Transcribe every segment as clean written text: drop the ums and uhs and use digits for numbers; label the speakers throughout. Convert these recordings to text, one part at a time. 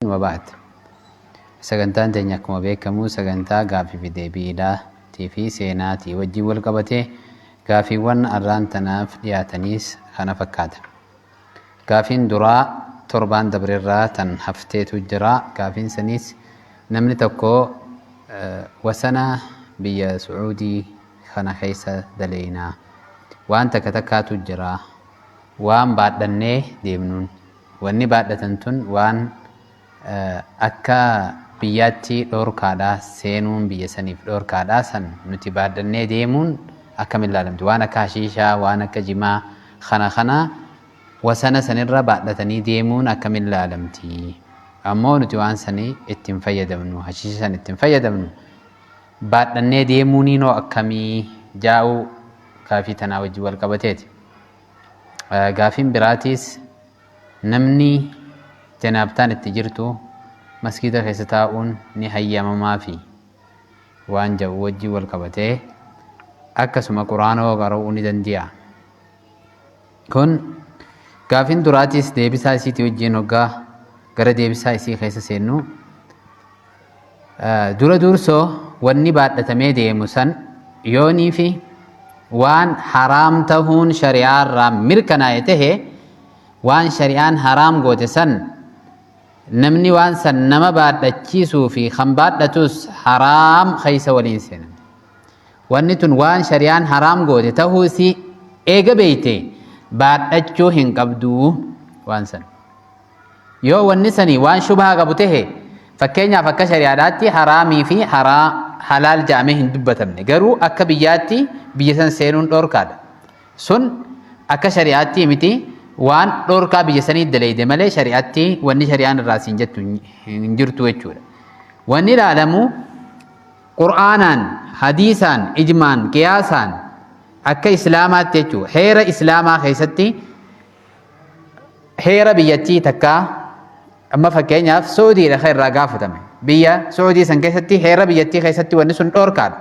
Speaker 1: Wa ba'd. Sagantaan teenya akkuma beekamu sagantaa gaafii fi deebiidhaatii fi seenaatii wajjin wal qabatee gaafiiwwan arraan tanaaf dhiyaataniis kana fakkaata. Gaafiin duraa torbaan dabrerraa tan hafteetu jira. Gaafiin saniis namni tokko wasana biyya Su'uudii kana keessa daleeynaa. Waan takka takkaatu jira. Waan baadhannee deemnuun. Wanni baadhatan tun waan akka biyyaatti dhoorkaadha, seenuun biyya saniif dhoorkaadha, san nuti baadhannee deemuun akkam ilaalamti? Waan akka hashiishaa, waan akka jimaa kana kana wasana sanirra baadhatanii deemuun akkam ilaalamti? Ammoo nuti waan sanii ittiin fayyadamnu, hashiisha san ittiin fayyadamnu, baadhannee deemuuniinoo akkamii jaa'u gaafii tanaa wajjin wal qabateeti. Gaafiin biraatiis namni janaabtaan itti jirtu masgiida keessa taa'uun ni hayyamamaafi waan jedhu wajjin wal qabatee, akkasuma quraana hoo qara'uu ni danda'a? Kun gaafiin duraatis deebisaa isiitii wajjin hoggaa gara deebisaa isii keessa seennu, dura dursoo wanni baadhatamee deemu san yoonii fi waan haraam tahuun shari'aarraa mirkanaa'e tahe, waan shari'aan haraam goote san namni waan san nama baadhachiisuu fi kan baadhatus haraam keessa waliin seenan. Wanni tun waan shari'aan haraam goote tahuu isii eega beeyte baadhachuu hin qabdu waan san. Yoo wanni sanii waan shubhaa qabu tahe, fakkeenyaaf akka shari'aadhaatti haraamii fi halaal ja'amee hin dubbatamne, garuu akka biyyaatti biyya san seenuun dhoorkaadha. Sun akka shari'aatti miti, waan dhoorkaa biyya sanii daleyde malee shari'aatti wanni shari'aan irraa siin jettu hin jirtu jechuudha. Wanni ilaalamu Qur'aanaan, hadiisaan, ijmaan, qiyaasaan akka Islaamaatti jechuudha. Heera Islaamaa keessatti heera biyyattii takkaa, amma fakkeenyaaf Suudiidha kan irraa gaafatame. Biyya Suudii san keessatti heera biyyattii keessatti wanni sun dhoorkaadha.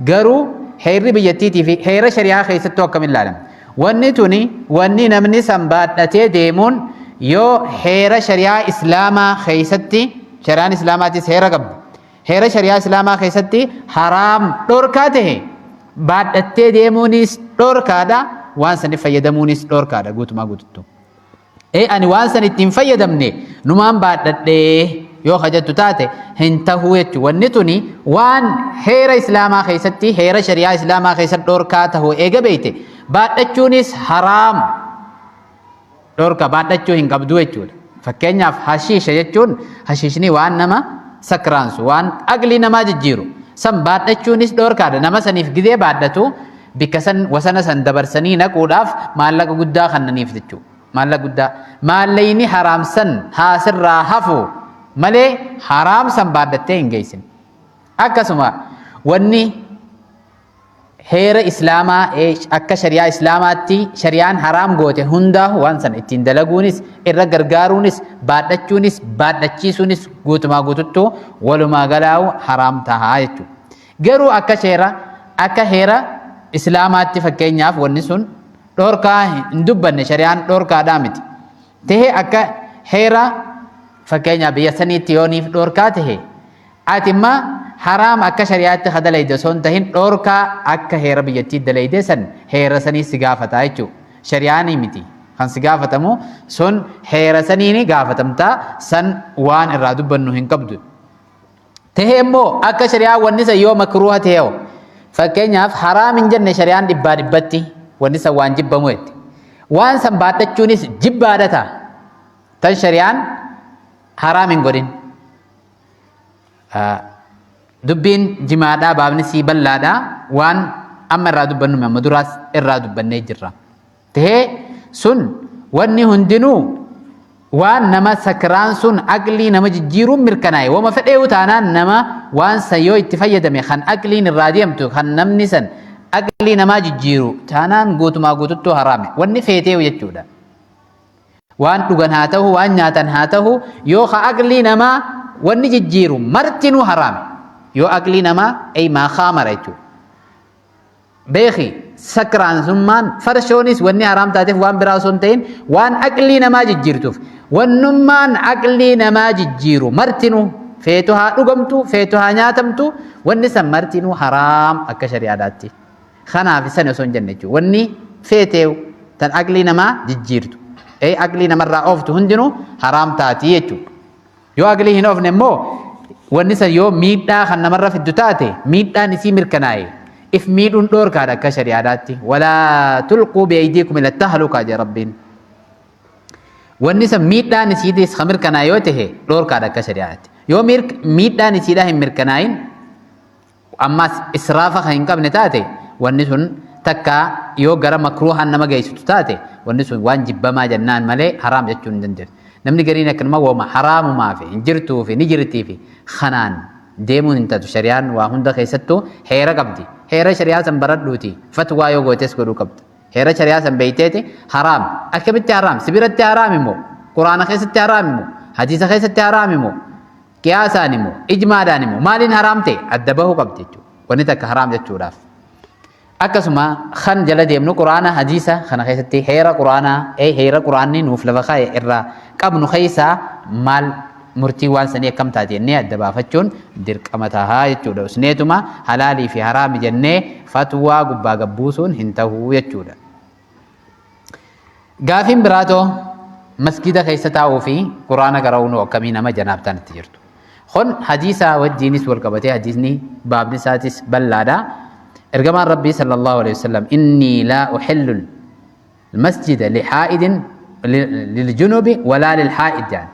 Speaker 1: Garuu heerri biyyattiitii fi heera shari'aa keessattuu akkam ilaalama? Wanni tuni wanni namni san baadhatee deemuun yoo heera shari'aa Islaamaa keessatti, shari'aan Islaamaatis heera qabdi. Heera shari'aa Islaamaa keessatti haraam dhoorkaa tahe baadhattee deemuunis dhoorkaadha, waan saniif fayyadamuunis dhoorkaadha guutumaa guututtu. Ani waan san ittiin fayyadamne numaan baadhadhee yoo hajattu taate hin tahuu jechuudha. Wanni tuni waan heera Islaamaa keessatti, heera shari'aa Islaamaa keessatti dhoorkaa tahuu eega beeyte baadhachuunis haraam, dhoorka baadhachuu hin qabdu jechuudha. Fakkeenyaaf hashiisha jechuun, hashiishni waan nama sakraansu, waan aqlii namaa jijjiiru san baadhachuunis dhoorkaadha. Nama saniif gizee baadhatu bikka san wasana san dabarsanii naquudhaaf maallaqa guddaa kannaniif jechuudha. Maallaqa guddaa. Maallaqni haraam san haasirraa hafu malee haraam san baadhattee hin geessin. Akkasuma wanni heera Islaamaa akka shari'aa Islaamaatti shari'aan haraam goote hundaa waan sana ittiin dalaguunis, irra gargaaruunis, baadhachuunis, baadhachiisuunis guutumaa guututtuu walumaa galaa'u haraam tahaa jechuudha. Garuu akka seera akka heera Islaamaatti fakkeenyaaf wanni sun dhoorkaa hin dubbanne, shari'aan dhoorkaadhaa miti. Tahee akka heera fakkeenyaaf biyya saniitti yooniif dhoorkaa tahe, ati imma haraam akka shari'aatti ka dalayde osoo hin tahin dhoorkaa akka heera biyyattii dalayde san heera sanii si gaafata jechuudha. Shari'aanii miti kan si gaafatamu, sun heera saniini gaafatamtaa, san waan irraa dubbannu hin qabdu. Tahee immoo akka shari'aa wanni san yoo makruuha ta'e, fakkeenyaaf haraam hin jenne shari'aan dhibbaa dhibbatti, wanni san waan jibbamu jetti. Waan san baadhachuunis jibbaadha ta'a. Tan shari'aan haraam hin godhin. Dubbiin jimaadhaa baabni sii bal'aadha, waan amma irraa dubbannu amma duraas irraa dubbannee jirra. Tahee sun wanni hundinuu waan nama sakraan sun aqlii nama jijjiiruun mirkanaa'e wama fedheewu taanaan, nama waan san yoo itti fayyadame kan aqliin irraa deemtu, kan namni san aqlii namaa jijjiiru taanaan guutumaa guututtuu haraame wanni feeteewu jechuudha. Waan dhugan haa ta'u, waan nyaatan haa ta'u, yoo ka aqlii namaa wanni jijjiiru martinuu haraame. Yoo aqlii namaa ey maa kaamara jechuudha. Beeki, sakraansummaan farshoonis wanni haraam taateef waan biraa osoo hin ta'in waan aqlii namaa jijjiirtuuf. Wannummaan aqlii namaa jijjiiru martinuu feetu haa dhugamtu, feetu haa nyaatamtu, wanni san martinuu haraam akka shari'aadhaatti. Kanaaf san osoo hin jenne jechuudha. Wanni feeteew tan aqlii namaa jijjiirtu, aqlii namarraa ooftu hundinuu haraam taati jechuudha. Yoo aqlii hin oofne immoo, wanni san yoo miidhaa kan namarra fiddu taate, miidhaan isii mirkanaa'e, if miidhuun dhoorkaadha akka shari'aadhaatti. Walaa tulquu bi'aydiikum ila tahlukaa jedha Rabbiin. Wanni san miidhaan isiitis kan mirkanaa'e yoo ta'e, dhoorkaadha akka shari'aatti. Yoo miidhaan isiidhaa hin mirkanaa'in, ammas israafa kan hin qabne taate, wanni sun takka yoo gara makruuhaan nama geessitu taate, wanni sun waan jibbamaa jennaan malee haraam jechuun hin dandeessu. Namni gariin akkanuma wooma haraamumaa fi hin jirtuu fi ni jirtii fi kanaan deemuun hin taatu. Shari'aan waa hunda keessattuu heera qabdi. Heera shari'aa san baradhuuti fatwaa yoo gootes godhuu qabda. Heera shari'aa san beeyteeti haraam. Akkamitti haraam? Sibiratti haraam immoo? Quraana keessatti haraam immoo? Hadiisa keessatti haraam immoo? Qiyaasaan immoo? Ijmaadhaan immoo? Maaliin haraam ta'e? Adda bahuu qabdi jechuudha. Wanni takka haraam jechuudhaaf. Akkasuma kan jala deemnu Quraana, hadiisa kana keessatti heera Quraanaa, heera Quraanni nuuf lafa kaa'e irraa qabnu keessaa maal murtii waan sanii akkam taate jennee adda baafachuun dirqama tahaa jechuudha. Usneetuma halaalii fi haraami jennee fatwaa gubbaa gabbuusuun hin tahuu jechuudha. Gaafiin biraatoo, masgida keessa taa'uu fi Quraana qara'uun akkamii nama janaabtaan itti jirtu? Kun hadiisa wajjiinis wal qabatee, hadiisni baabni isaatis bal'aadha. Ergamaan Rabbii sallallahu alaihi wasallam, "Innii laa uxillu masjida lihaa'idin liljunubi walaa lilhaa'id" jedhan.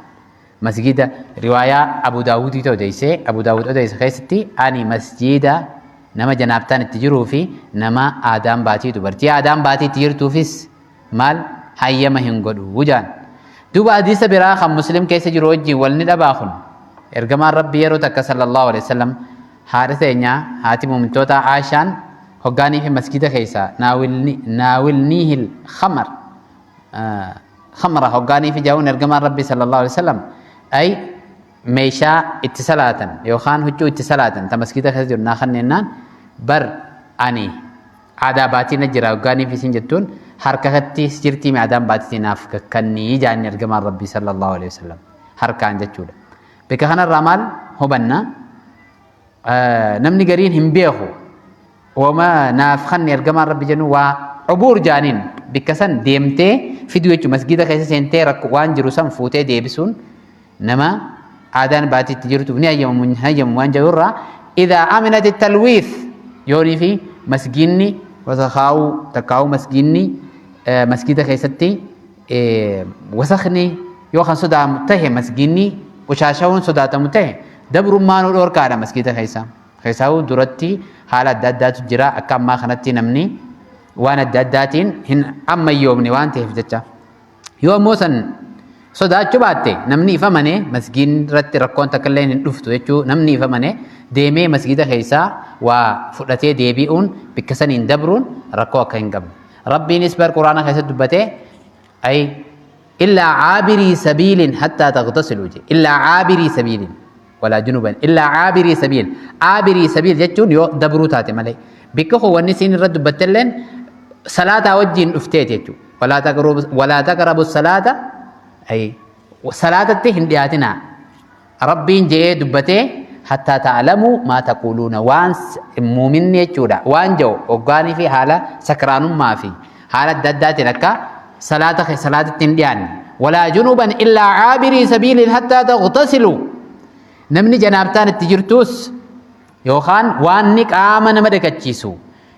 Speaker 1: Masjida riwaayaa Abu Daawudiitu odeessee, Abu Daawud odeesse keessatti, ani masjida nama janaabtaan itti jiruu fi nama aadaan baatii, dubartii aadaan baatii itti jirtuufis maal hayyama hin godhu jaan. Duuba hadiisa biraa kan Muslim keessa jiru wajjin walni dhabaa kun. Ergamaan Rabbii yeroo takka sallallahu alaihi wasallam haadha teenya, haati muumitoota Aashaan, hoggaanii fi masjida keessa naawilniihil khamar, khamra hoggaanii fi jaa'uun, ergamaan Rabbii sallallahu alaihi wasallam ay meeshaa itti salaatan yookaan huccuu itti salaatan ta masjida keessa jiru naa kanneenaan, bar ani aadaa baatii na jira hoggaanii fi isin jettuun, harka katti jirtii mi aadaan baatitii naaf kakkannii jaanni ergamaan Rabbii sallallahu alaihi wasallam harkaan jechuudha. Bakka kanarraa maal hubanna? Namni gariin hin beeku, wama naaf kanni ergamaan Rabbi jennu waa cubuur jaaniin bikka san deemtee fiduu jechuudha. Masgiida keessa seentee rakkoo waan jiru san fuutee deebisuun nama aadaan baatiitti jirtuuf ni hayyamamu hin hayyamu waan jedhu irraa, idaa aminat talwiith, yoonii fi masgiinni wasakaa'uu takkaa'uu, masgiinni masgiida keessatti wasakni yoo kan sodaamu tahe, masgiinni qushaasha'uun sodaatamu tahe, dabrummaanuu dhoorkaadha masgiida keessa. Keessaa'uu duratti haala adda addaatu jira, akka ammaa kanatti namni waan adda addaatiin hin ammayyoomne waan ta'eef jecha. Yoo ammoo san sodaachuu baatte, namni ifa mane masgiin irratti rakkoon takka illee hin dhuftu jechuu, namni ifa mane deemee masgiida keessaa waa fudhatee deebi'uun bikka saniin dabruun rakkoo akka hin qabne. Rabbiinis bar Quraana keessatti dubbatee, ay illaa caabirii sabiilin hattaa tagtasiluu je, illaa caabirii sabiilin walaa junuban illaa caabirii sabiil. Caabirii sabiil jechuun yoo dabruu taate malee, bikka kun wanni isiin irra dubbattelleen salaataa wajjiin dhufteeti jechuudha. Walaa taqrabu salaata, ay salaatatti hin dhiyaatinaa Rabbiin je'ee dubbatee, hattaa ta'lamuu maa taquuluuna, waan muuminni jechuudha waan jedhu hoggaanii fi haala sakraanummaa fi haala adda addaatiin akka salaata salaatatti hin dhiyaanne. Walaa junuban illaa caabirii sabiiliin hattaa tagtasilu, namni janaabtaan itti jirtuus yookaan waanni qaama nama dhaqachiisu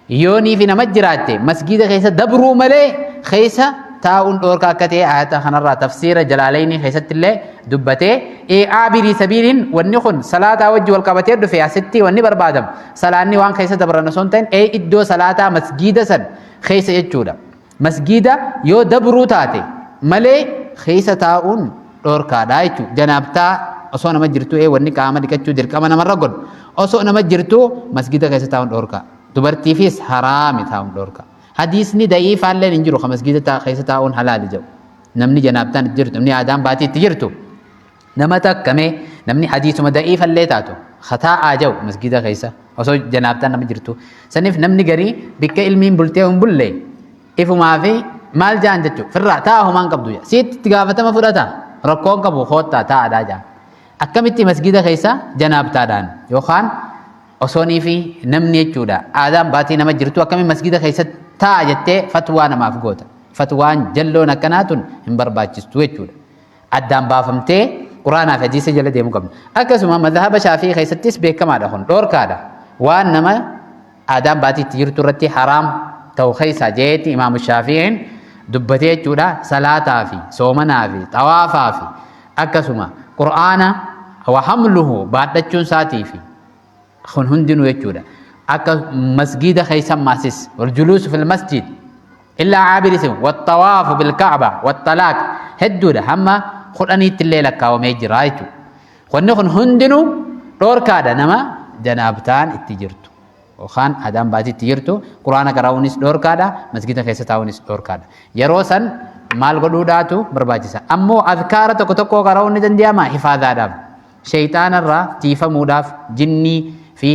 Speaker 1: yoonii fi nama jiraatte, masgiida keessa dabruu malee keessa taa'uun dhoorkaa akka ta'e ayata kanarraa tafsiira Jalaaleyni keessatti illee dubbatee. Caabirii sabiiliin wanni kun salaataa wajji wal qabatee dhufe. Asitti wanni barbaadamu salaanni waan keessa dabran osoo hin ta'in, iddoo salaataa masgiida san keessa jechuudha. Masgiida yoo dabruu taate malee keessa taa'uun dhoorkaadha jechuudha. Janaabtaa osoo nama jirtu, wanni qaama dhiqachuu dirqama namarra godhu osoo nama jirtu, masgiida keessa taa'uun dhoorkaa. Dubartiifis haraami taa'uun dhoorkaa. Hadiisni da'iifaalleen hin jiru ka masgiida keessa taa'uun halaali jedhu. Namni janaabtaan itti jirtu, namni aadaan baatii itti jirtu, nama takkamee namni hadiisuma da'iifallee taatu kataa'aa jedhu masgiida keessa osoo janaabtaan nama jirtu. Saniif namni garii bikka ilmiin bultee hin bulle ifumaa fi maal jaan jechuudha, firraa taa'a, homaan qabdu, siitti itti gaafatama fudhata. Rakkoon qabu, koottaa taa'aadhaa jaa. Akkamitti masgida keessa janaabtaadhaan yookaan osoonii fi namni jechuudha aadaan baatii nama jirtu akkamitti masgida keessa taa'a jettee fatwaa namaaf goota? Fatwaan jalloon akkanaa tun hin barbaachistu jechuudha. Addaan baafamtee Quraanaa fi hadiisa jala deemuu qabna. Akkasuma madhaba Shaafii keessattis beekamaadha, kun dhoorkaadha. Waan nama aadaan baatii itti jirtu irratti haraam ta'u keessaa jeetti Imaamu Shaafiin dubbatee jechuudha. Salaataa fi soomanaa fi xawaafaa fi akkasuma Qur'aana wa hamluhu baadhachuun isaatii fi kun hundinuu jechuudha. Akka masgiida keessa maasis waljuluusu fil masjid illaa caabirisin waxawaafu bilkacba waxalaaq hedduudha, hamma 10tti illee lakkaawamee jira jechuudha. Wanni kun hundinuu dhoorkaadha. Nama janaabtaan itti jirtu yookaan aadaan baatii itti jirtu Quraana qara'uunis dhoorkaadha, masgida keessa taa'uunis dhoorkaadha. Yeroo san maal godhuudhaatu barbaachisa? Ammoo azkaara tokko tokko qara'uun ni danda'ama, hifaadaadhaaf, shayxaanarraa tiifamuudhaaf, jinnii fi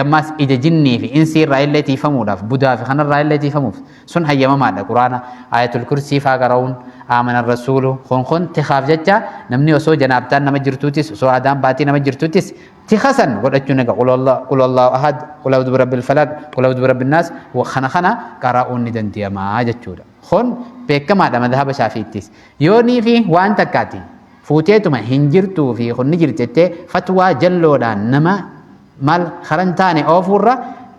Speaker 1: ammas ija jinnii fi insii irraa illee tiifamuudhaaf, budaa fi kanarraa illee tiifamuuf sun hayyamamaadha. Quraana, Ayatul Kursii faa qara'uun, Aamana Rasuulu, kun tikaaf jecha namni osoo janaabtaan nama jirtuutis, osoo aadaan baatii nama jirtuutis tika san godhachuun egaa qul Allahu ahad, qul a'udhu birabbil falaq, qul a'udhu birabbin naas, kana qara'uun ni danda'ama jechuudha. Kun beekamaadha madhaba Shaafiittis. Yoonii fi waan takkaati fuuteetuma hin jirtuu fi kun ni jirti jettee fatwaa jalloodhaan nama maal karan taane oofuurra,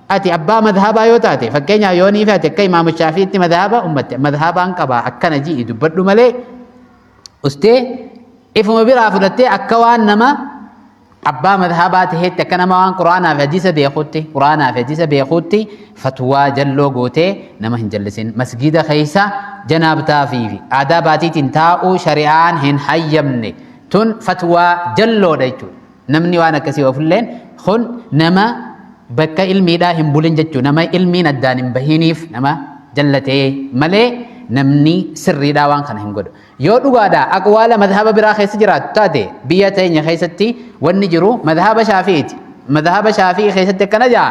Speaker 1: ati abbaa madhabaa yoo taate, fakkeenyaaf yoonii fi ati akka Imaamu Shaafiitti madhaba ummatte madhabaan qabaa akkana ji'i dubbadhu malee, ustee ifuma biraa fudhattee akka waan nama abbaa madhabaa taheetti, akka nama waan Quraanaa fi hadiisa beekutti, Quraanaa fi hadiisa beekutti fatwaa jalloo gootee nama hin jallisin. Masgida keessa janaabtaa fi aadaa baatiitiin taa'uu shari'aan hin hayyamne. Tun fatwaa jalloodha jechuudha. Namni waan akkasii ofilleen kun nama bakka ilmiidhaa hin bulin jechuudha. Nama ilmiin addaan hin bahiniif nama jallatee malee namni sirriidhaa waan kana hin godhu. Yoo dhugaadha aqwaala madhaba biraa keessa jiraatu taate, biyya teenya keessatti wanni jiru madhaba Shaafi'iiti. Madhaba Shaafii keessatti akkana jaa,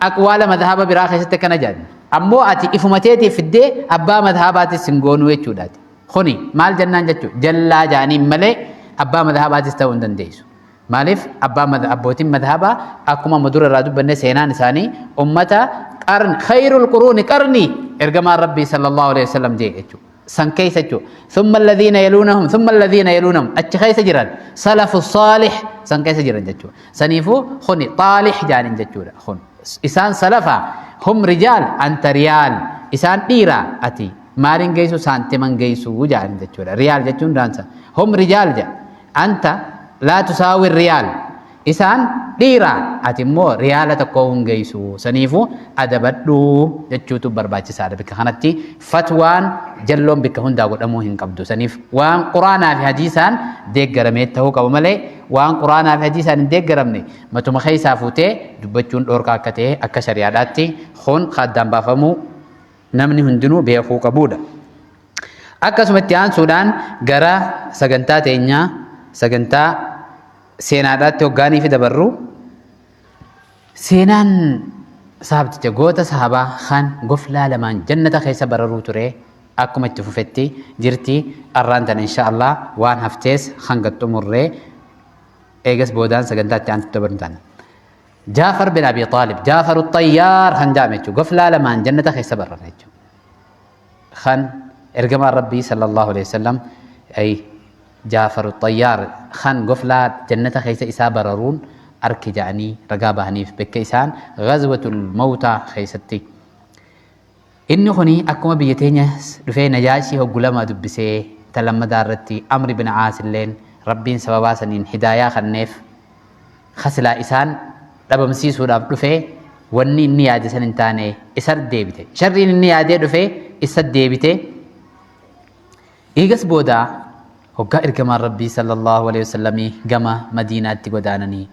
Speaker 1: aqwaala madhaba biraa keessatti akkana jaa. Ammoo ati ifuma teetiif fiddee abbaa madhabaatis hin goonuu jechuudhaati. Kuni maal jennaan jechuudha? Jallaa jaaniin malee abbaa madhabaatis ta'uu hin dandeessu. Maaliif? Abbaa abbootiin madhabaa akkuma amma dura irraa dubbanne seenaan isaanii ummata qarni khayrul quruuni qarni ergamaan Rabbii sallallahu alaihi wasallam jee jechuudha. San keessa jechuudha. Thumma alladhiina yaluunahum, thumma alladhiina yaluunahum, achi keessa jiran, salafu saalih san keessa jiran jechuudha. Saniifuu kuni xaalih jaaniin jechuudha. Kun isaan salafa, hum rijaal, anta riyaal, isaan dhiira, ati maaliin geessu, saantiman geessu jaaniin jechuudha. Riyaal jechuun daansa. Hum rijaal jedha. Anta laa tusaawi riyaal. Isaan dhiira, ati immoo riyaala tokko hin geessu. Saniifuu adabadhu jechuutu barbaachisaadha. Bakka kanatti fatwaan jalloon bakka hundaa godhamuu hin qabdu. Saniif waan Quraanaa fi hadiisaan deeggaramee ta'uu qaba malee waan Quraanaa fi hadiisaan hin deeggaramne matuma keessaa fuutee dubbachuun dhoorkaa akka ta'e akka shari'aadhaatti kun addaan baafamuu namni hundinuu beekuu qabudha. Akkasumatti aansuudhaan gara sagantaa teenyaa, sagantaa seenaadhaatti hoggaanii fi dabarru, seenaan sahabticha goota sahabaa kan goflaa lamaan jannata keessa bararuu ture akkuma itti fufetti jirti. Arraan tana insha Allah waan haftees hanga xumurree eegas boodaan sagantaa itti aantu dabarru taana. Jaafar bin Abi Xaalib, Jaafaru Xayyaar kan jedhame jechuudha. Goflaa lamaan jannata keessa barara jechuudha. Kan ergamaan Rabbii sallallahu alaihi wasallam ay Jaafaru Xayyaar kan goflaa jannata keessa isaa bararuun arki jedhanii ragaa bahaniif bakka isaan Ghazwatul Mawtaa keessatti. Inni kuni akkuma biyya teenya dhufee Najaashii hoggu lama dubbisee, ta lammadaa irratti Amri bin Aas illeen Rabbiin sababaa saniin hidaayaa kanneef. Kasilaa isaan dhabamsiisuudhaaf dhufee wanni inni yaade san hin taane, isa deebite. Sharriin inni yaadee dhufee isa deebite. Eegas booda hoggaa ergamaan Rabbii sallallahu alaihi wasallamii gama Madiinaatti godaananii,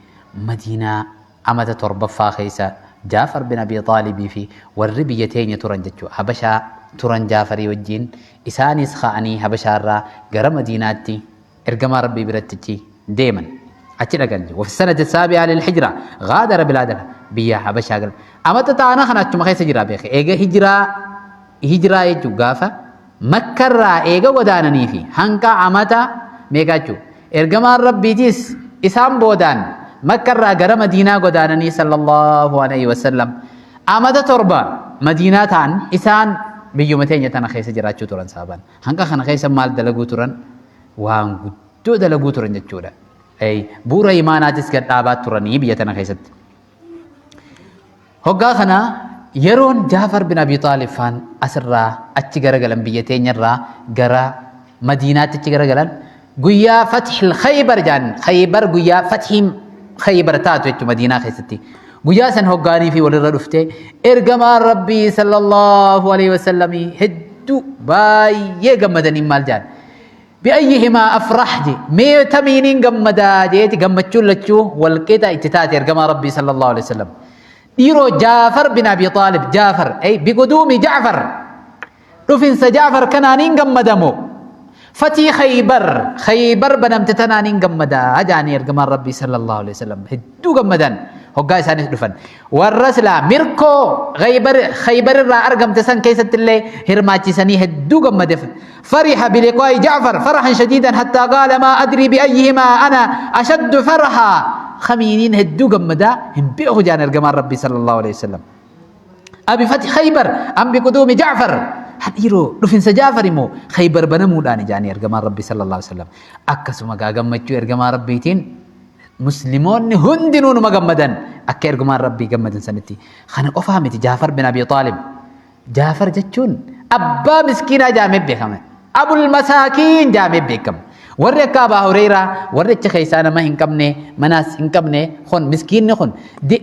Speaker 1: Madiinaa amata 7ffaa keessa Jaafar bin Abi Xaalibii fi warri biyya teenya turan jechuudha. Habashaa turan Jaafarii wajjin isaanis ka'anii Habashaarraa gara Madiinaatti ergamaa Rabbii biratti deeman. Achi dhaqan. وفي السنة السابعة للهجرة غادر بلاد biyya Habashaa galan. Amata taana kana achuma keessa jira beeke. Eega hijiraa jechuun gaafa Makkarraa eega godaananii fi hanga amata meeqa jechuudha. Ergamaan Rabbiitis isaan boodaan Makkarraa gara Madiinaa godaananii sallallahu alaihi wasallam amata 7 Madiinaa ta'an. Isaan biyyuma teenya tana keessa jiraachuu turan sahaabaan. Hanqa kana keessa maal dalaguu turan? Waan guddoo dalaguu turan jechuudha. Bu'uura imaanaatis gad dhaabaa turanii biyya tana keessatti. Hoggaa kana yeroon Jaafar bin Abi Xaalib faan asirraa achi garagalan, biyya teenyarraa gara Madiinaatti achi garagalan, guyyaa Fathil Khaybar jaan, Khaybar, guyyaa Fathiin Khaybar taatu jechuudha Madiinaa keessatti. Guyyaa san hoggaanii fi walirra dhufte ergamaan Rabbii sallallahu alaihi wasallamii hedduu baay'ee gammadanii maal jaan? Bi'ayyihimaa afrah je, mee tamiiniin gammadaa jeeti. Gammachuun lachuu walqixa itti taate ergamaa Rabbii sallallahu alaihi wasallam. Dhiiroo, Jaafar bin Abi Xaalib, Jaafar, ay biquduumi Jaafar, dhufinsa Jaafar kanaaniin gammadamoo fatii Khaybar, Khaybar banamte tanaaniin gammadaa jaanii ergamaan Rabbii sallallahu alaihi wasallam hedduu gammadan. Hoggaa isaanis dhufan warra silaa mirkoo Khaybar irraa argamte san keessatti illee hirmaachisanii hedduu gammadeef. فرح بلقاء جعفر فرحا شديدا حتى قال ما أدري بأيهما أنا أشد فرحا. خمينين هدو قمدا هم بيخو جان القمار ربي صلى الله عليه وسلم: أبفتح خيبر أم بقدوم جعفر؟ Hadhiiroo, dhufinsa Jaafar immoo Khaybar banamuudhaan jaanii ergamaan Rabbii sallallahu alaihi wasallam. Akkasuma gaa gammachuu ergamaa Rabbiitiin musliimoonni hundinuu numa gammadan akka ergamaan Rabbii gammadan sanitti. Kana qofaa miti, Jaafar bin Abi Xaalib. Jaafar jechuun abbaa miskiinaa jaamee beekama. Abul masaakiin jaamee beekama. Warri akka Abaa Hureyraa, warri achi keessaa nama hin qabne, manaas hin qabne kun, miskiinni kun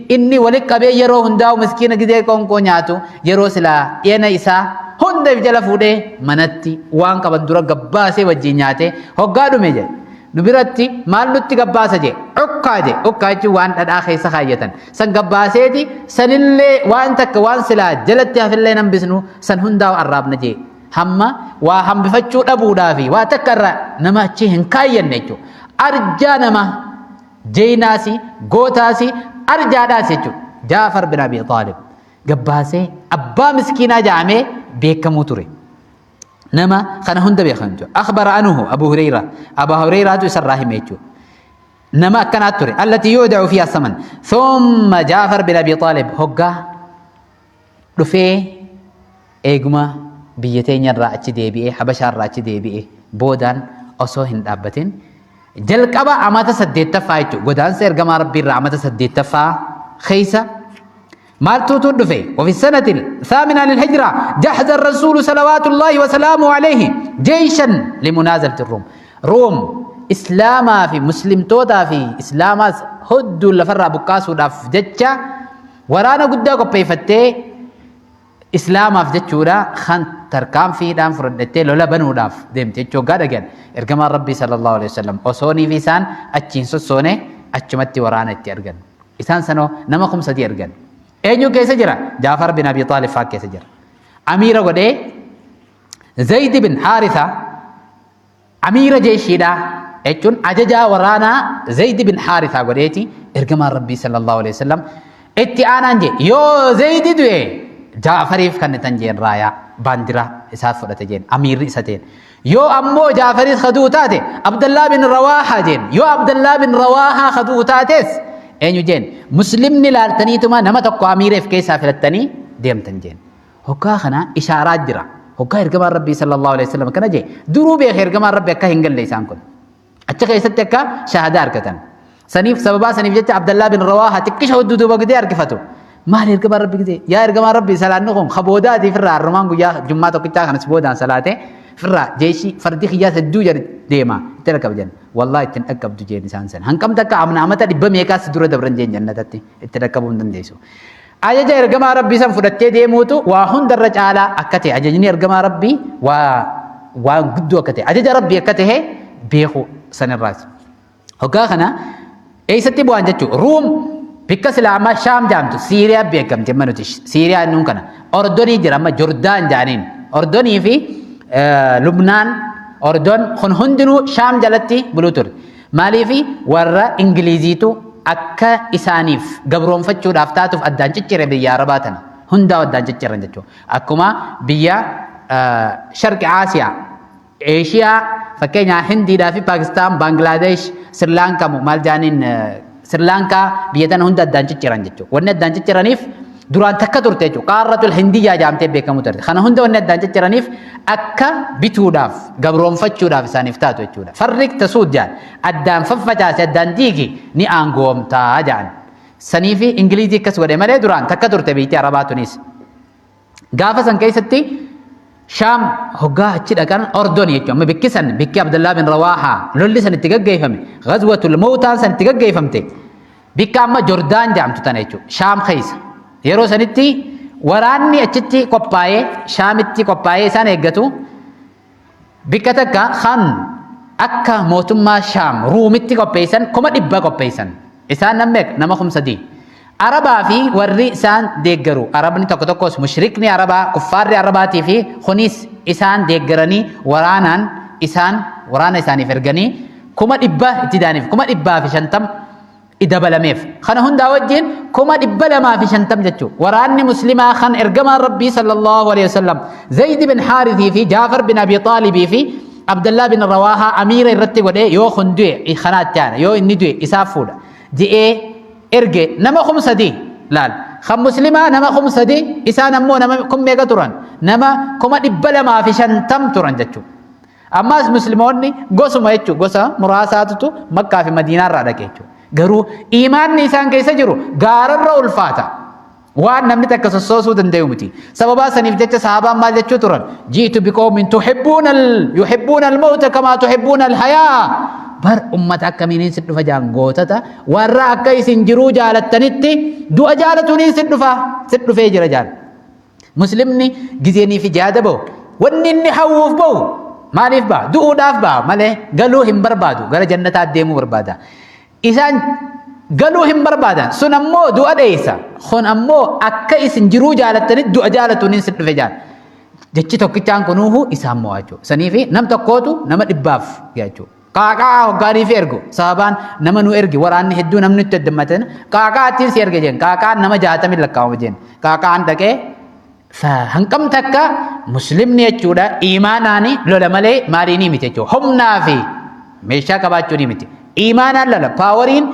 Speaker 1: inni walitti qabee yeroo hundaa'u miskiina gizee qoonqoo nyaatu, yeroo silaa dhiyana isaa hunda if jala fuudhee manatti waan qaban dura gabbaasee wajjin nyaate hoggaa dhume jedhe. Nu biratti maal nutti gabbaasa jee? Ukkaa jee. Ukkaa jechuun waan dhadhaa keessa kaayyatan. San gabbaaseeti sanillee waan takka waan silaa jalatti hafillee hambisnu, san hundaa'u arraabna jee. Hamma waa hambifachuu dhabuudhaa fi waa takka irra nama achi hin kaayyanne jechuudha. Arjaa nama jeynaasi, gootaasi, arjaadhaas jechuudha. Jaafar bin Abi Xaalib gabbaasee abbaa miskiinaa jedhamee beekamuu ture. Nama kana hunda beekan jechuudha. أخبر عنه أبو هريرة, Abaa Hureyraatu isarraa hime jechuudha. Nama akkanaa ture. التي يودع فيها السمن. ثم جعفر بن أبي طالب hoggaa dhufee eeguma biyya teenyarraa achi deebi'ee, Habashaarraa achi deebi'ee boodaan osoo hin dhaabbatin jalqaba amata 8ffaa jechuudha. Godaansa ergamaa Rabbiirraa amata 8ffaa keessa maaltuutu dhufe? وفي السنة الثامنة للهجرة جهز الرسول صلوات الله وسلامه عليه جيشا لمنازلة الروم. روم islaamaa fi muslimtootaa fi islaamaas hudduu lafarraa buqqaasuudhaaf jecha waraana guddaa qopheeffattee, islaamaaf jechuudha kan tarkaanfiidhaan fudhadhattee lola banuudhaaf deemte jechuu hoggaa dhagan, ergamaan Rabbii sallallahu alaihi wasallam osoonii fi isaan achiin sossoone achumatti waraana itti argan. Isaan sanoo nama 3000 argan. Eenyu keessa jira? Jaafar bin Abi Xaalib faa keessa jira. Amiira godhee Zayd bin Haarisa, amiira jeeshiidha jechuun ajajaa waraanaa Zayd bin Haarisaa godheeti ergamaan Rabbii sallallahu alaihi wasallam. Itti aanaan jee, yoo Zaydi du'e Jaafariif kan jeen raayaa baandiraa isaa fudhate jeen, amiirri isa ta'en. Yoo ammoo Jaafaris kaduu taate Abdallaa bin Rawaahaa jeen. Yoo Abdallaa bin Rawaahaa kaduu taates eenyu jeen. Muslimni laaltaniituma nama tokko amiireef keessaa filattanii deemtan jeen. Hoggaa kana ishaaraa jira. Hoggaa ergamaan Rabbii sallallahu alaihi wasallam kana jee, duruu beeka ergamaan Rabbi akka hin galle, isaan kun achi keessatti akka shahadaa argatan. Saniif, sababaa saniif jecha Abdallaa bin Rawaahaa xiqqisha hudduu duuba gidee harkifatu. Maal ergamaan Rabbi gidee? Yaa ergamaan Rabbi, salaanni kun kaboodaatiif irraa harrumaan guyyaa jummaa tokkichaa kanas boodaan salaate firraa jeeshii fardi kiyyaas hedduu jedhe deema itti dhaqqaba jenna. Wallaahi ittiin dhaqqabdu jeen isaan sana. Hanqam takka amna amata dhibba meeqaas dura dabran jeen, jannatatti itti dhaqqabuu hin dandeessu. Ajaja ergamaa Rabbii san fudhattee deemuutu waa hundarra caalaa akka ta'e, ajajni ergamaa Rabbii waa waan guddoo akka ta'e, ajaja Rabbii akka ta'e beeku sanirraati. Hoggaa kana eessatti bu'an jechuudha? Ruum bikka silaa amma Shaam jaamtu, Siiriyaa beekamti amma nuti Siiriyaa innuun kana. Ordonii jira, amma Jordaan jaaniin. Ordonii fi Lubnaan, Ordon kun hundinuu Shaam jalatti buluu ture. Maaliifi warra Ingiliziitu akka isaaniif gabroonfachuudhaaf taatuuf addaan ciccire biyya Arabaa tana. Hundaa addaan cicciran jechuudha. Akkuma biyya Sharqi Aasiyaa. Eeshiyaa fakkeenyaa Hindiidhaa fi Paakistaan, Baangilaadesh, Sirlaankaa maal jaaniin Sirlaankaa biyya tana hunda addaan cicciran jechuudha. Wanni addaan cicciraniif duraan takka turte jechuudha. Qaarratul Hindiyyaa jaamtee beekamu turte. Kana hunda wanni addaan cicciraniif akka bituudhaaf gabroonfachuudhaaf isaaniif taatu jechuudha. Farriq tasuud jaan addaan faffacaase addaan diigi ni aangoomtaa jaan. Saniifi Ingilizii akkas godhe malee duraan takka turte biyyi Arabaa tunis. Gaafa san keessatti Shaam hoggaa achi dhaqan Ordon jechuudha. Amma bikki san bikki Abdallaa bin Rawaahaa lolli san itti gaggeeffame Ghazwatul Mawtaan san itti gaggeeffamte bikka amma Jordaan jedhamtu tana jechuudha. Shaam keessa. Yeroo sanitti waraanni achitti qophaa'ee Shaamitti qophaa'ee isaan eeggatu bikka takka kan akka mootummaa Shaam Ruumitti qopheessan 100,000 qopheessan. Isaan namni nama 3,000. Arabaa fi warri isaan deeggaru Arabni tokko tokkos mushrikni Arabaa kuffaarri Arabaatii fi kunis isaan deeggaranii waraanaan isaan waraana isaaniif erganii 100,000 itti daaniif 150,000 dabalameef. Kana hundaa wajjin 250,000 jechuudha. Waraanni muslimaa kan ergamaan Rabbii sallallahu alaihi wasallam Zayd bin Haarithii fi Jaafar bin Abi Xaalibii fi Abdallaa bin Rawaahaa amiira irratti godhee yoo kun du'e kanaatti aana yoo inni du'e isaaf fuudha je'ee erge nama 3,000 laal. Kan muslimaa nama 3,000 isaan ammoo nama kum meeqa turan? Nama 250,000 turan jechuudha. Ammaas musliimoonni gosuma jechuudha gosa muraasaatutu Makkaa fi Madiinaa irraa dhaqe jechuudha. Garuu iimaanni isaan keessa jiru gaararra ulfaata. Waan namni takka sossoosuu danda'u miti. Sababaa saniif jecha sahaabaan maal jechuu turan? Jiitu biqoomin tuhibbuuna yuhibbuuna al-mawta kamaa tuhibbuuna al-hayaa. Bar ummata akkamiin sin dhufa jaan gootata warra akka isin jiruu jaalattanitti du'a jaalatuun sin dhufa sin dhufee jira jaan. Muslimni gizeenii fi jihaada bahu wanni inni hawwuuf bahu maaliif baha? Du'uudhaaf baha malee galuu hin barbaadu gara jannataa deemuu barbaada. Isaan galuu hin barbaadan sun ammoo du'a dheeysa kun ammoo akka isin jiruu jaalattanitti du'a jaalatuun sin dhufe jaal. Jechi tokkichaan kunuuhu isaan mo'a jechuudha. Saniifi nam tokkootu nama dhibbaaf jechuudha. Qaaqaa hoggaanii fi ergu sababaan nama nu ergi waraanni hedduu namni itti heddummateen qaaqaa ittiin si erge jeen qaaqaan nama 60 lakkaa'ama jeen qaaqaan dhaqee hanqam takka muslimni jechuudha iimaanaani lola malee maaliinii miti jechuudha humnaa fi meeshaa qabaachuu ni miti iimaanaan lola paawariin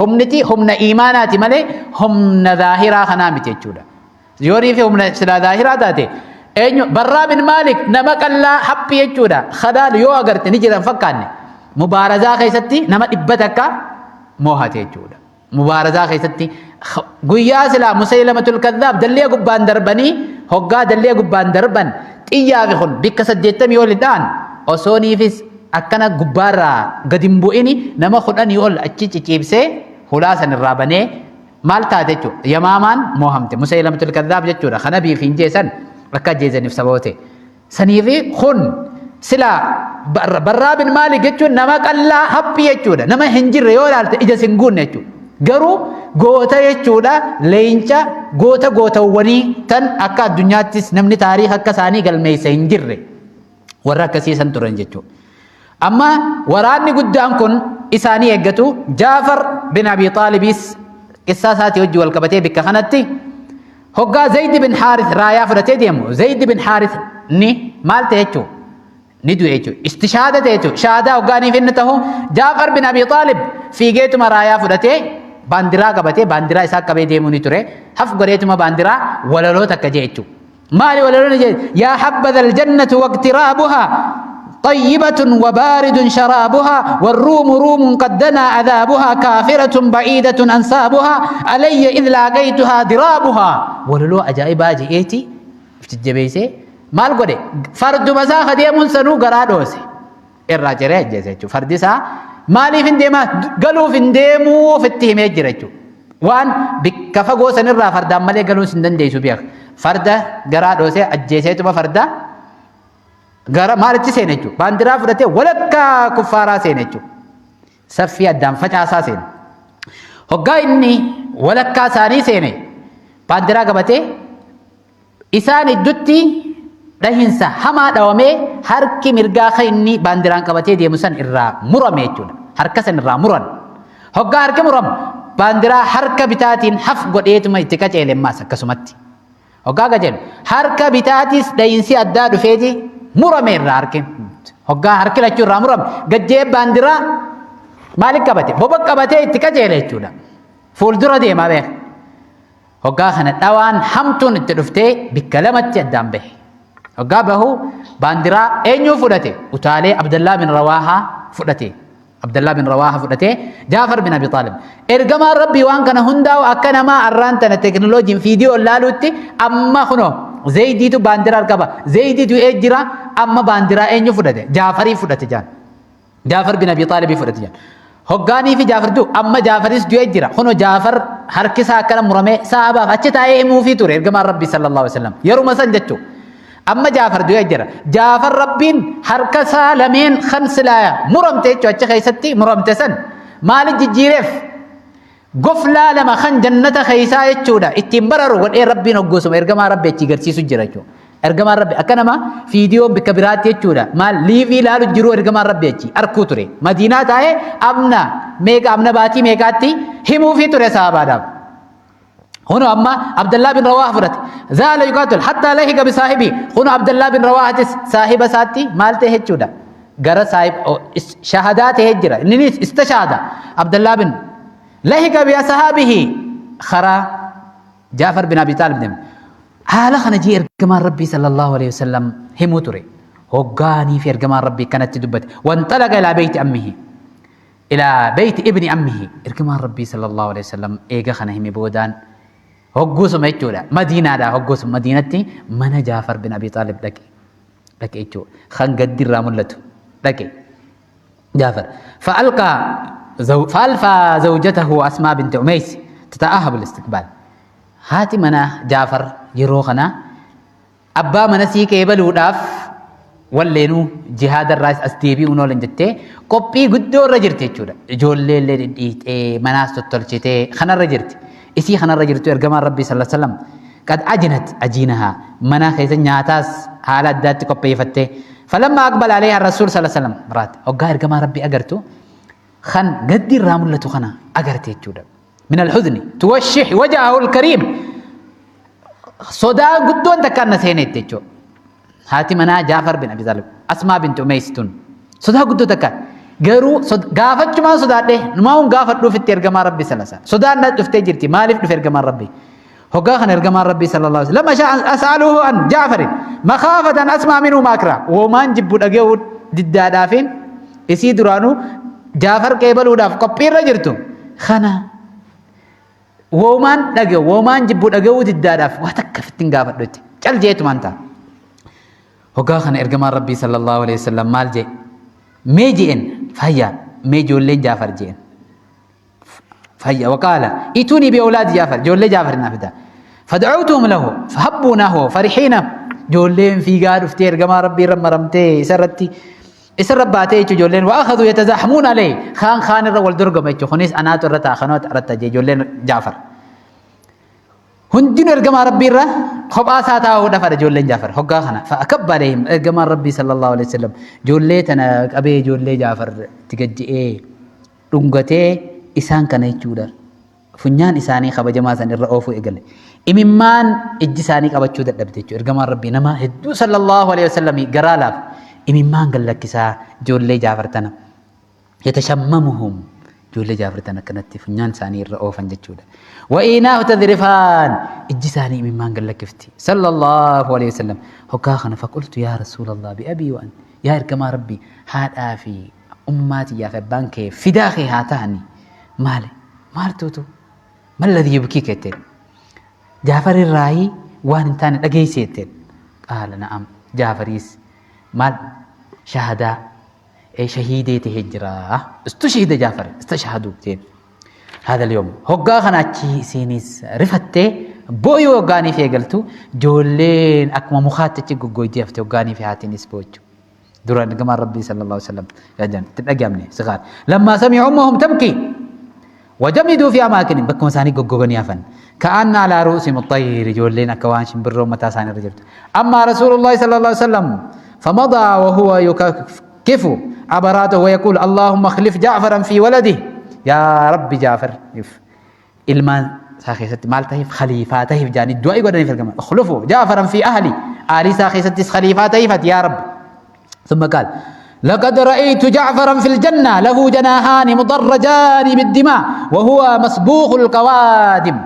Speaker 1: humniti humna iimaanaati malee humna zaahiraa kanaa miti jechuudha. Yoorii fi humna silaa zaahiraa taate eenyu Barraa bin Maalik nama qallaa haphii jechuudha. Khadaal yoo agarte ni jiran fakkaanne mubaarazaa keessatti nama 100 moohate jechuudha. Mubaarazaa keessatti guyyaa silaa Musaylamatul Kaddaab dallee gubbaan darbanii hoggaa dallee gubbaan darban xiyyaa fi kun bikka 80 ol dhaan osooniifis akkana gubbaarraa gadi hin bu'ini nama 10 ol achi ciciibsee hulaa san irraa banee maal taate jechuudha. Yamaamaan moohamte. Musaylamatul Kaddaab jechuudha. Kan nabiif hin jeesan akka ajjeesaniif sababa ta'e. Saniifi kun silaa Barraa bin Maalik jechuun nama qallaa haphii jechuudha. Nama hin jirre yoo ilaalte ija sin guunne jechuudha. Garuu goota jechuudha leenca goota gootawwanii tan akka addunyaattis namni taariikh akka isaanii galmeesse hin jirre. Warra akkasii san turan jechuudha. Amma waraanni guddaan kun isaanii eeggatu Jaafar bin Abi Xaalibis qissaa isaatii wajji wal qabatee bikka kanatti hoggaa Zayd bin Haarith raayaa fudhatee deemu Zayd bin Haarith ni maal ta'e jechuudha. Ni du'e jechuudha. Istishaada ta'e jechuudha. Shaadaa hoggaaniif inni ta'u Jaafar bin Abi Xaalib fiigeetuma raayaa fudhatee baandiraa qabatee baandiraa isaa qabee deemuu ni ture. Haf godheetuma baandiraa walaloo takka jee jechuudha. Maali walaloon jee yaa habadha aljannatu waqtiraabuha طيبة وبارد شرابها والروم روم قد دنا عذابها كافرة بعيدة أنسابها علي إذ لاقيتها درابها وللو أجائب جئتي جبيسي مال قولي فرد مساخ ديمون سنو قرادوسي irraa ciree ajjeese jechuudha. Fardi isaa maaliif hin deemaa galuuf hin deemuu ofitti himee jira jechuudha. Waan bikka fagoo sanirraa fardaan malee galuun hin dandeessu beeka. Farda garaa dhoosee ajjeeseetuma farda gara maalitti seene jechuudha. Baandiraa fudhatee walakkaa kuffaaraa seene jechuudha. Saffii addaan facaasaa seene. Hoggaa inni walakkaa isaanii seene baandiraa qabatee Isaan iddutti dhahinsa hamaa dhawamee harki mirgaa kan inni baandiraan qabatee deemu san irraa murame jechuudha. Harka san irraa muran. Hoggaa harki muramu baandiraa harka bitaatiin haf godheetuma itti qaceele ammaas akkasumatti. Hoggaa qaceelu harka bitaatis dhahinsi addaa dhufeeti murame irraa harki. Hoggaa harki lachuu irraa murame gajjee baandiraa maaliif qabate? Boba qabatee itti qajeele jechuudha. Fuuldura deemaa beeka. Hoggaa kana dhawaan hamtuun itti dhuftee bikka lamatti addaan bahe. Hoggaa bahu baandiraa eenyuu fudhate? Utaalee Abdallaa bin Rawaahaa fudhate. Abdallaa bin Rawaahaa fudhatee Jaafar bin Abi Xaalib. Ergamaan Rabbii waan kana hundaa'u akka namaa arraan tana teekinooloojiin fiidiyoon laaluutti amma kunoo Zaydiitu baandiraa qaba. Zaydi du'ee jira amma baandiraa eenyu fudhate? Jaafarii fudhate jaan. Jaafar bin Abi Xaalibii fudhate jaan. Hoggaanii fi Jaafar du'u amma Jaafaris du'ee jira. Kunoo Jaafar harki isaa akkana muramee saabaaf achi taa'ee himuufii ture ergamaan Rabbii sallallahu alaihi wasallam. Yeruma san jechuudha. Amma Jaafar du'ee jira. Jaafar Rabbiin harka isaa lameen kan silaa muramte jechuudha achi keessatti muramte san maaliif jijjiireef? Goflaa lama kan jannata keessaa jechuudha ittiin bararu godhee Rabbiin hoggoosuma ergamaa Rabbi achi garsiisu jira jechuudha. Ergamaan Rabbi akka nama fiidiyoon bikka biraatti jechuudha maal liivii ilaalu jiru ergamaan Rabbi achi arkuu ture. Madiinaa taa'ee amna meeqa amna baatii meeqaatti himuufii ture saabaadhaaf. هنا أما عبد الله بن رواحة فرت زال يقاتل حتى لحق بصاحبه. هنا عبد الله بن رواحة صاحب ساتي مالته هجودا غرا صاحب شهادات هجرة نينيس استشهد عبد الله بن لحق بأصحابه خرا جعفر بن أبي طالب دم haala kana jee ergamaan Rabbii sallallahu alaihi wasallam himuu ture. Hoggaanii fi ergamaan Rabbii kanatti dubbate. Wanxalaqa ilaa beeyti ammihi. Ilaa beeyti ibni ammihi. Ergamaan Rabbii sallallahu alaihi wasallam eega kana hime boodaan hogguusuma jechuudha. Madiinaadhaa hogguusuma Madiinatti mana Jaafar bin Abi Xaalib dhaqe. Dhaqe jechuudha. Kan gaddi irraa mul'atu dhaqe. Jaafar. Fa'alqaa fa'alfaa zawjatahu Asmaa binti Umeys tata'ahabu al-istiqbaal. Haati manaa Jaafar yeroo kana abbaa mana sii qeebaluudhaaf walleenuu jihaada irraas as deebi'uun oolan jettee qophii guddoo irra jirti jechuudha. Ijoollee illee dhidhiixee manaas tottolchitee kanarra jirti. Isii kanarra jirtu ergamaan Rabbii sallallahu alaihi wasallam qad ajinat ajiinahaa mana keessa nyaataas haala addaatti qopheeffattee falamma aqbala alayha rasuul sallallahu alaihi wasallam raat hoggaa ergamaa Rabbii agartu kan gaddi irraa mul'atu kana agarte jechuudha. من الحزن توشح وجهه الكريم صدا قدون تكان سينيت تجو هاتي منا جعفر بن أبي طالب أسماء بنت أميس تون صدا قدو تكان garuu gaafachumaan sodaadhe numaa'uun gaafadhuuf itti ergamaa rabbi salasa sodaan na dhuftee jirti maaliif dhufe ergamaan rabbi hoggaa kana ergamaan rabbi sallallahu alaihi wasallam lama as'aluhu an jaafarin makhaafatan asmaa minhu maakra womaan jibbu dhaga'uu diddaadhaafin Isii duraanuu Jaafar qeebaluudhaaf qophiirra jirtu kana woomaan dhaga'u woomaan jibbu dhaga'uu diddaadhaaf waa takka ofitti hin gaafadhu jette. Cal jeetumaan ta'a. Hoggaa kana ergamaan Rabbii sallallahu alaihi wasallam maal jee? Mee je'en fayyaa mee ijoolleen Jaafar je'en. Fayya waqaala ituunii bi awlaadi Jaafar ijoollee Jaafar naa fidaa. Fada'awtuhum lahu fahabbuu nahu farihiina ijoolleen fiigaa dhuftee ergamaa Rabbii irra maramtee isarratti isarra baatee jechuun ijoolleen waa akhadhu yatazaahamuun alayhi kaan kaan irra wal dorgoma jechuun kunis anaatu irra ta'a kanoota irra ta'a ijoolleen Jaafar. Hundinuu ergamaa Rabbii irra kophaa isaa taa'uu dhafadha ijoolleen Jaafar hoggaa kana fa'akabba alayhim ergamaan Rabbii sallallahu alaihi wasallam ijoollee tana qabee ijoollee Jaafar itti gajji'ee dhungatee isaan kana jechuudha funyaan isaanii kabajamaa san irra oofuu eegale. Imimmaan ijji isaanii qabachuu dadhabde jechuudha. Ergamaan Rabbii nama hedduu sallallahu alaihi wasallam garaa laaf imimmaan gad lakkisaa ijoollee Jaafar tana. Yatashammamuhum ijoollee Jaafar tana akkanatti funyaan isaanii irra oofan jechuudha. Wa'iinaahu tadrifaan ijji isaanii imimmaan gad lakkifti. Sallallahu alaihi wasallam hoggaa kana faqultu yaa Rasuulallah bi'abii wa anti yaa ergamaa Rabbii haadhaa fi ummaa tiyyaa fi abbaan kee fidaa kee haa ta'ani maali maaltuutu malladhi yubkiika jetteen Jaafar irraayii waan hin taane dhageesse jetteen qaala na'am Jaafariis maal shahadaa ee shahiidee tahee jira istushhida Jaafar istashhadu jetteen هذا اليوم هقا خنا achi isiinis rifattee booyuu hoggaanii fi eegaltu ijoolleen akkuma mukaatti achi goggoytee hafte hoggaanii fi haatiinis boochu. Duraan ergamaan Rabbii sallallahu alaihi wasallam gajan itti dhaga'amne sigaar. Lammaa sami'u ummahum tabki wajamiduu fi amaakinihim bakkuma isaanii goggoganii hafan. Ka'anna alaa ru'usihim at-tayr ijoolleen akka waan shimbirroo mataa isaanii irra jirtu. Amma Rasuulullahi sallallahu alaihi wasallam famadaa wa huwa yukafkifu abaraatahu wa yaquul Allahumma akhlif Ja'faran fi waladihi yaa Rabbi Jaafar ilmaan isaa keessatti maal tahiif khaliifaa tahiif jaanii du'aa godhaniif ergama ukhlufu jaafaran fi ahli aalii isaa keessattis khaliifaa tahiif ati yaa rabbi ثم قال لقد رأيت جعفرا في الجنة له جناحان مضرجان بالدماء وهو مسبوق القوادم.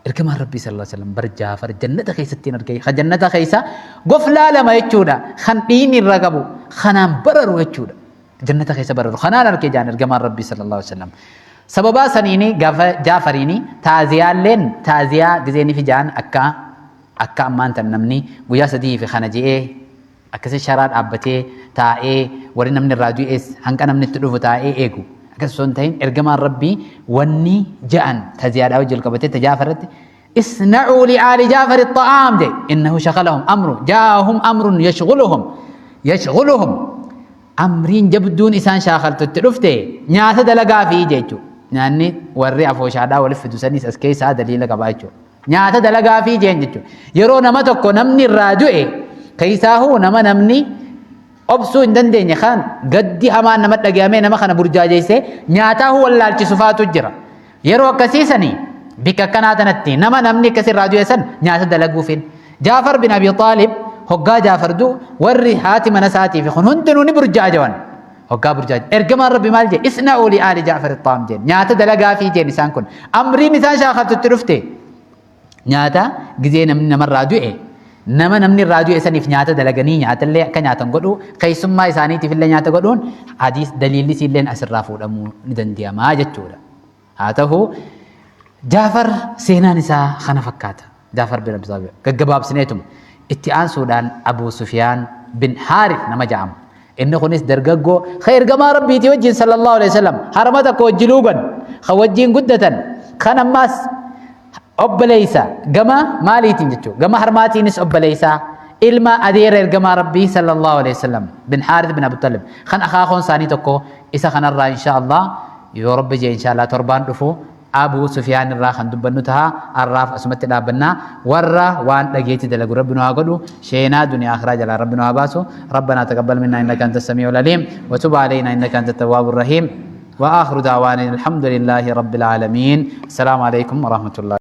Speaker 1: Ergamaan Rabbii sallallahu alaihi wasallam bar Jaafar jannata keessatti hin argee, ka jannata keessa goflaa lama jechuudha, kan dhiigni irra qabu kanaan bararu jechuudha, jannata keessa bararu kanaan argee jaan ergamaan Rabbii sallallahu alaihi wasallam. Sababaa saniini gaafa Jaafariini taaziyaalleen taaziyaa gizeenii fi jaan akka ammaan tan namni guyyaa 3 fi kana je'ee akkasi sharaa dhaabbatee taa'ee, warri namni irraa du'es hanqa namni itti dhufu taa'ee eegu akkas osoo hin ta'in, ergamaan Rabbii wanni ja'an taziyaadhaa wajjin qabatee ta Jaafarratti اصنعوا لآل جعفر الطعام دي إنه شغلهم أمر جاءهم أمر يشغلهم أمرين جبدون إسان شاخلت تلفته nyaata dalagaa fi jechu. Nyaanni warri afooshaadhaa waliif fidu sanis as keessaa daliila qabaa jechuudha. Nyaata dalagaa fi jeen jechuudha. Yeroo nama tokko namni irraa du'e, keessaahuu nama namni obsuu hin dandeenye, kan gaddi hamaan nama dhagayamee nama kana burjaajeessee nyaataa wallaalchisu faatu jira. Yeroo akkasiisanii bikka akkanaa tanatti nama namni akkas irraa du'e san nyaata dalaguufin. Jaafar bin Abi Xaalib, hoggaa Jaafar du'u, warri haati mana isaatii fi kun hundinuu ni burjaajawan. Hoggaa burjaaja ergamaan Rabbi maal jee? اصنعوا لآل جعفر الطعام jeen. Nyaata dalagaa fi jeen. Isaan kun amriin isaan shaakaltutti dhufte. Nyaata gizee namni namarraa du'e, nama namni irraa du'e saniif nyaata dalaganii nyaatallee akka nyaatan godhu, keessummaa isaaniitiif illee nyaata godhuun hadiis daliilli isiilleen asirraa fuudhamuu ni danda'amaa jechuudha. Haa ta'u, Jaafar seenaan isaa kana fakkaata. Jaafar bin Abi Xaalib gaggabaabsineetuma itti aansuudhaan Abu Sufiyaan bin Haarif nama ja'amu. Inni kunis dargaggoo ka ergamaa Rabbiitii wajjin sallallahu alaihi wasallam harma tokko wajji luugan, ka wajjin guddatan, kan ammaas obboleessa gama maaliitiin jechuudha, gama harmaatiinis obboleessa, ilma adeera ergamaa Rabbii sallallahu alaihi wasallam bin Haarith bin Abu Talib, kan akaakoon isaanii tokko. Isa kanarraa insha Allah, yoo Rabbi jee, insha Allah torbaan dhufu Abu Sufiyaan irraa kan dubbannu taha. Arraaf asumatti dhaabbannaa. Warra waan dhageetti dalagu Rabbi nu haa godhu. Sheenaa duniyaa akhiraa jalaa Rabbi nu haa baasu. ربنا تقبل منا إنك أنت السميع العليم وتب علينا إنك أنت التواب الرحيم وآخر دعوانا الحمد لله رب العالمين. السلام عليكم ورحمة الله.